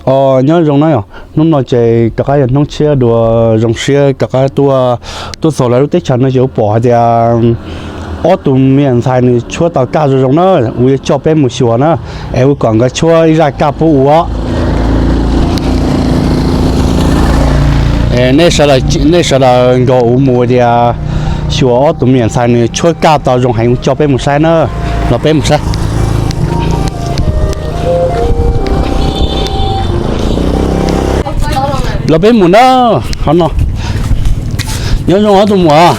Nyob zoo na yom, hnub no ces rov qab yog hnub tshiab dua, zoo siab rov qab tuaj, tuaj txog lawv lub teb chaws no ces kuv pom hais tias ob tug me nyuam ntxhais nws tshuab tau kaj zoo zoo na, kuv yuav coj peb mus xyuas na, es kuv kom nkawd tshuab ib zaj kaj pub ua. Nej sawv daws nrog kuv mus tias xyuas ob tug me nyuam ntxhais nws tshuab kaj tau zoo heev, kuv coj peb mus saib na, los peb mus saib. Los peb mus na, qhov no. Nyob zoo ob tug muam.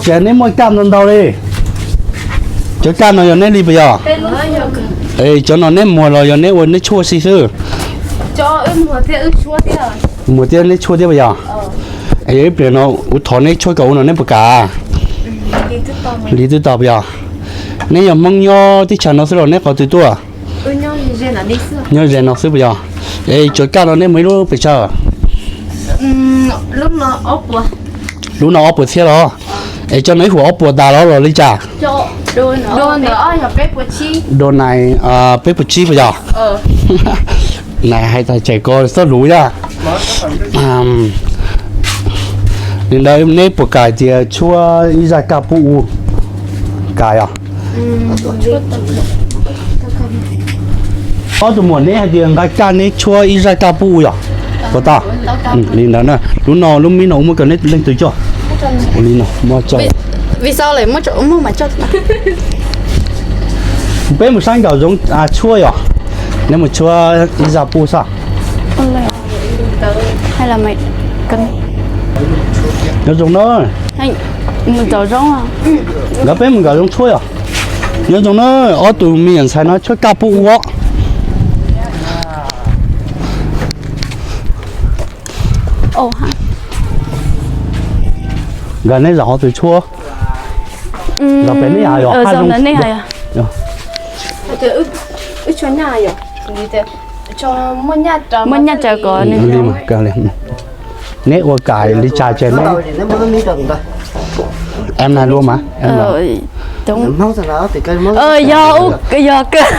Ces neb muaj kaj ntau ntau li. Cov kaj no yog neb li puas yog? Cov no neb muag los yog neb ua neb tshuaj xib xwb? Muag thiab neb tshuaj thiab puas yog? Es yog ib pliag no kuv thov neb tshuaj kom ua no neb puas kam? Li twb tau puas yog? Neb yog Hmoob nyob teb chaws no xwb los neb qhov twg tuaj? Nyob ze no xwb puas yog? Es cov kaj no neb muag ib lub pes tsawg? Lub no ob puas txhiab los? Es cov no ib huam ob puas tas los los li cas? Dua nais peb puas tsib puas yog? Nais hais tas ces ko txoj lus yog. Li ntawd neb puas kam tias tshuab ib zaj kaj pub ua? Kam yog? Ob tug muam neb hais tias nqa kaj neb tshuab ib zaj kaj pub ua yog? Puas tau? Li ntawd na, lub no lub mib no ua muab kom neb leej twg coj? Ua li no, muab coj. Peb mus saib nkawd zoo tshuab yog? Neb mus tshuab ib zaj pub xwb. Nyob zoo na. Nkawd peb mus nkawd zoo tshuab yog? Nyob zoo na, ob tug me nyuam ntxhais no tshuab kaj pub ua. Nkawd neb zam qhov twg tshuab? Zam pem neb yog haj zoo. Muaj nyaj raws kom neb ua kam li cas ces neb. Em nais lua mas. Yog, yog kawg.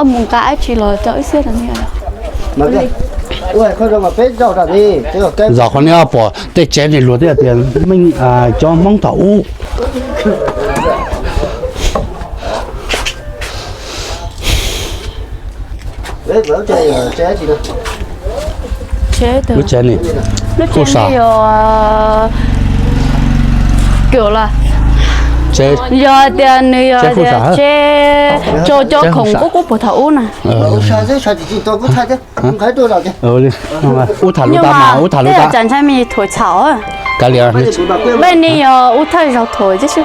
Mus nqa dab tsi los rau wb xwb. Zam qhov neb pom tej tsev niag luag twb hais tias cov Hmoob thaum ub. Lub tsev ni, lub tsev ni yog, yog tias nws yog tias tsev rau cov khoom qub qub puag thaum ub na. Ub tham lus tas mas, ub tham lus tas. Tsam ntshai me thuam txhaum. Kav liam, nej yog ub thawj zaug thuam tib si.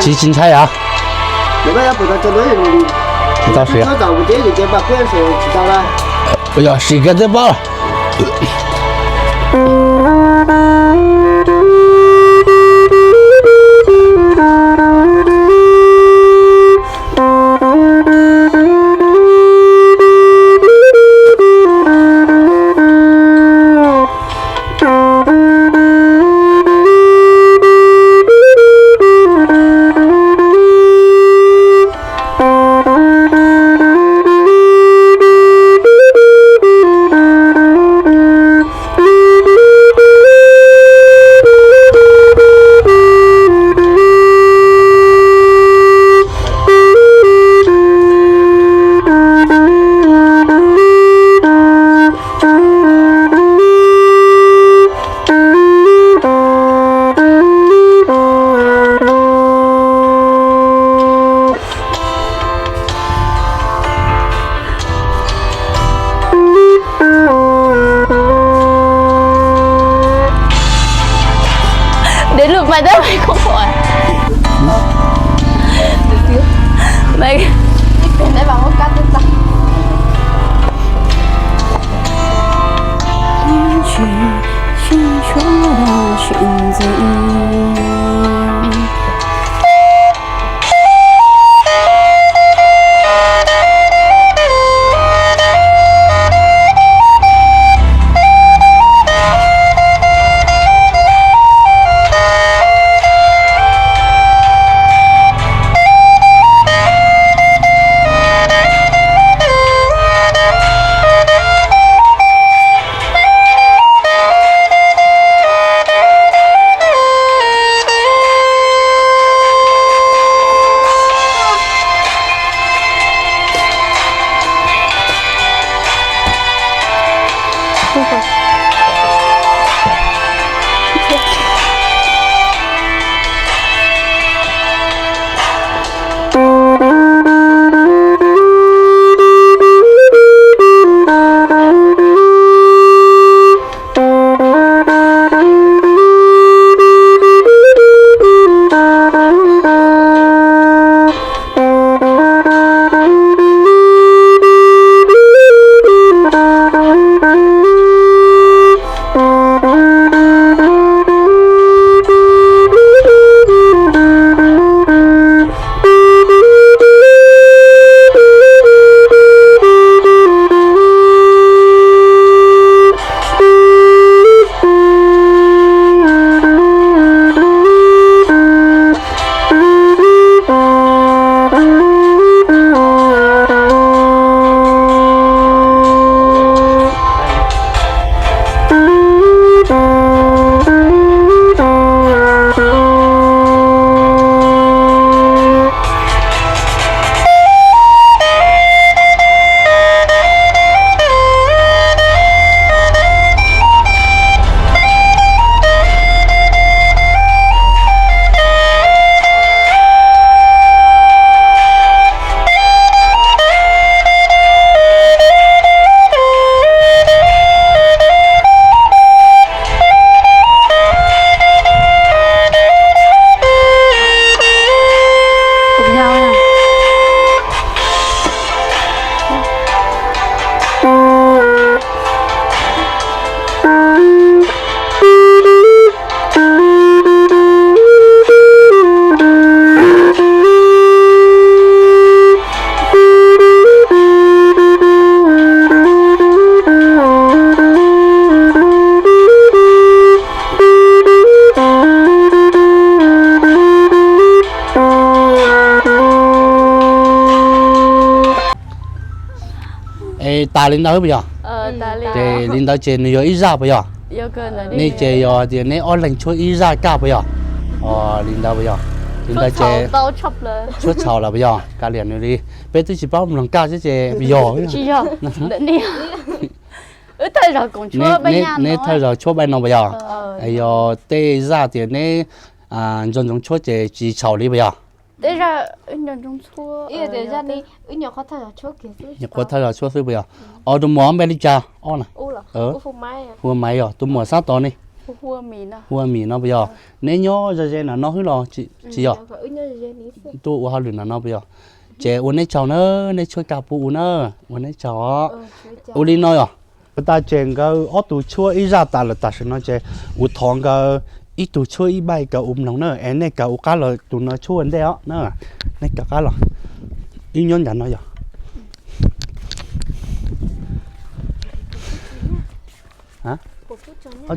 Tsis, tsis ntshai yom. Tau siv. Yog sim kiag twb paub. Để lượt mày đó mày không hỏi. Mày. Tas li ntawd puas yog? Ces li ntawd ces nws yog ib zaj puas yog? Nej ces yog tias neb ob leeg tshuab ib zaj kaj puas yog? Li ntawd puas yog? Li ntawd ces tshuab txhaum lawm puas yog? Kav liam nws li, peb twb tsis paub mloog kaj xwb ces yog. Neb thawj zaug tshuab bai no puas yog? Yog tej zaj tias neb nco ntsoov tshuab ces tsis txhaum li puas yog? Nyuam qhuav thawj zaug tshuab xwb puas yog? Os, tus muam npe li cas? Ob na. Hu ua Maiv yog, tus muam sab tod ne? Hu ua Mis no puas yog? Neb nyob ze ze nram no xwb los tsis yog? Tuaj ua hauj lwm nram no puas yog? Ces ua neb tsaug na, neb tshuab kaj pub u na, ua neb tsaug. Ua li no yog, ua tas ces nkawd ob tug tshuab ib zaj tas lawm, tam sim no ces kuv thov nkawd ib tug tshuab ib bai kawg ua mloog na, es nej kawg ua qab los, tus no tshuab ua ntej os na, nej kawg qab los. Wb nyob nram no yog,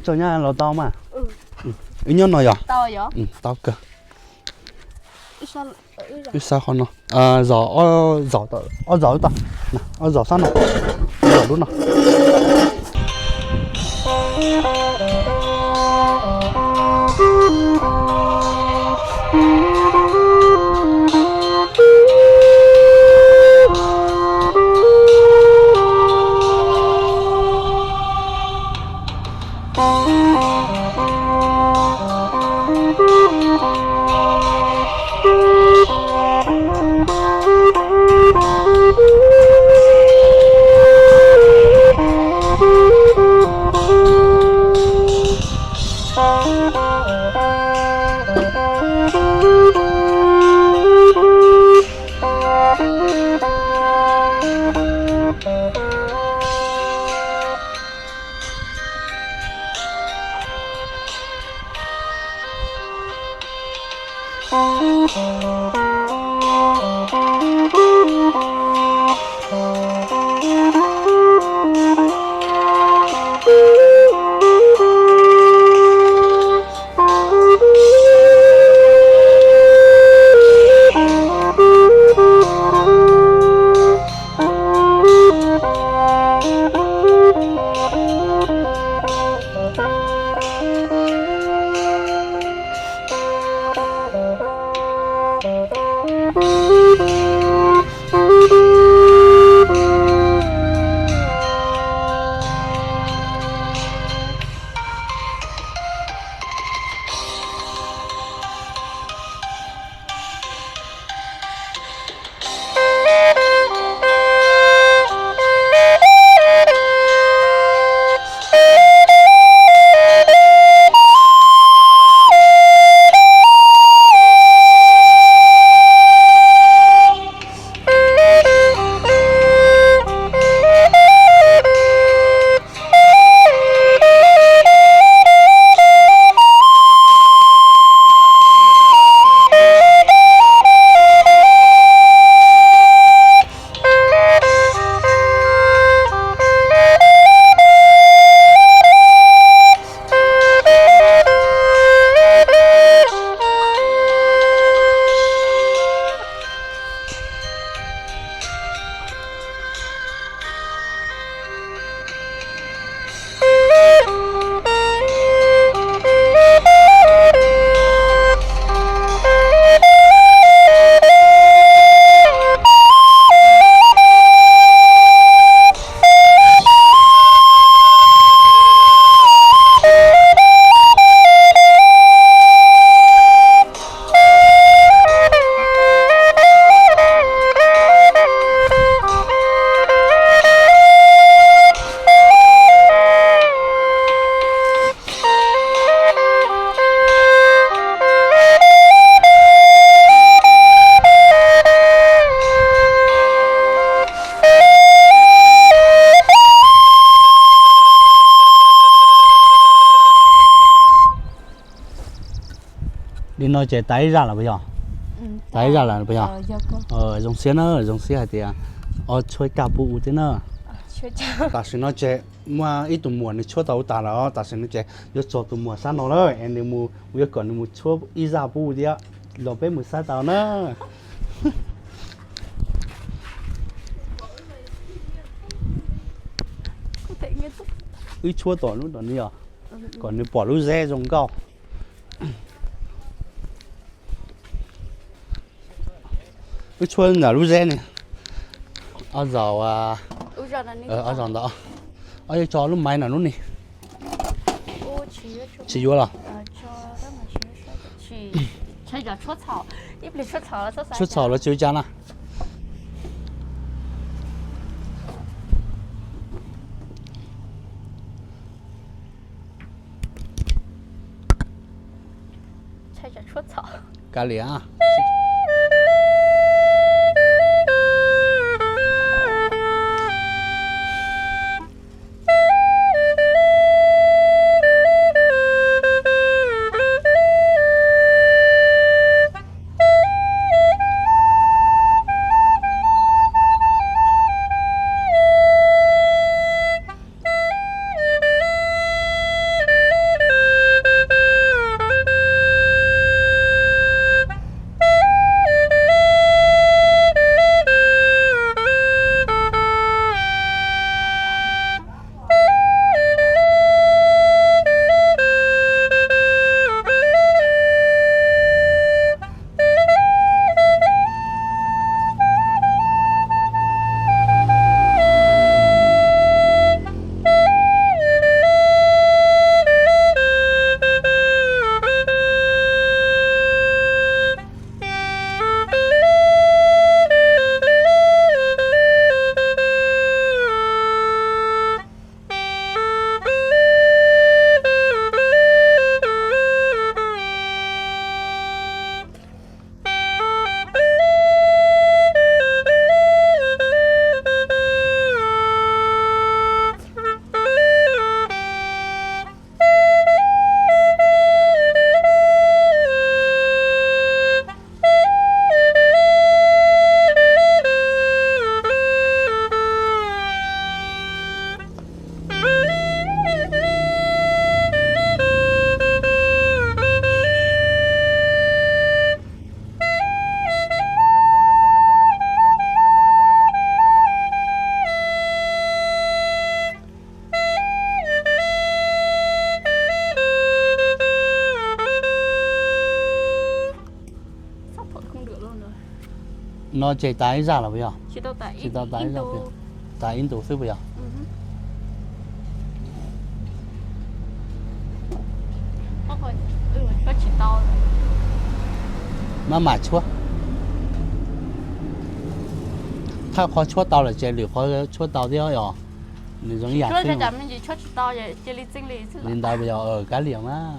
tsaug nyab los tau mas. Wb nyob no yog, tau kawg. Wb sab qhov no, ob zos, ob zos sab no, ob zos lub no. Li no ces tas ib zaj lawm puas yog? Tas ib zaj lawm puas yog? Zoo siab na, zoo siab hais tias ob tshuab kaj pub u thiab na. Tam sim no ces muaj ib tug muam nws tshuab tau u tas lawm, tam sim no ces yuav txog tus muam sab no lawm es nws mus, kuv yuav kom nws mus tshuab ib zaj pub u thiab los peb mus saib tau na. Wb tshuab tom lub tom ni os, kom nws pom lub zeb zoo nkauj. Wb tshuab ntawm lub zeb ni. Ob zaug, ob zaug ntawd. Ob, yuav tso lub maiv no lub ni. Tsis yuav los? Tshuab txhaum los tsis ua cas na. Kav liam. No ces tas ib zaj los puas yog? Tsis tau tas ib ntus, tas ib ntus xwb puas yog? Maj mam tshuab. Thawj qhov tshuab tau lawm ces lwm qhov tshuab tau thiab os. Nws zoo ib yam xwb. Li ntawd puas yog? Kav liam mas.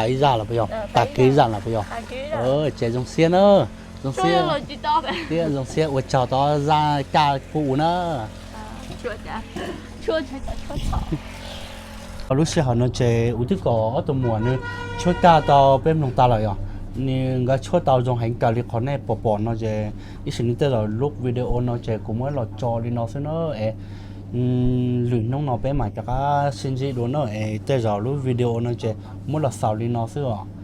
Tas ib zaj los puas yog? Tas kiag ib zaj los puas yog? Ces zoo siab na, zoo siab, thiab zoo siab ua tsaug tau zaj caj kuv ua na. Lub sij hawm no ces kuv twb kom ob tug muam nws tshuab kaj tau peb mloog tas lawm yog. nws nkawd tshuab tau zoo heev raws li qhov nej pom pom no ces ib sim neej tej zaum lub video no ces kuv muab los tso li no xwb na es lwm hnub no peb mam rov qab sib ntsib dua na es tej zaum lub video no ces muab los xaus li no xwb os.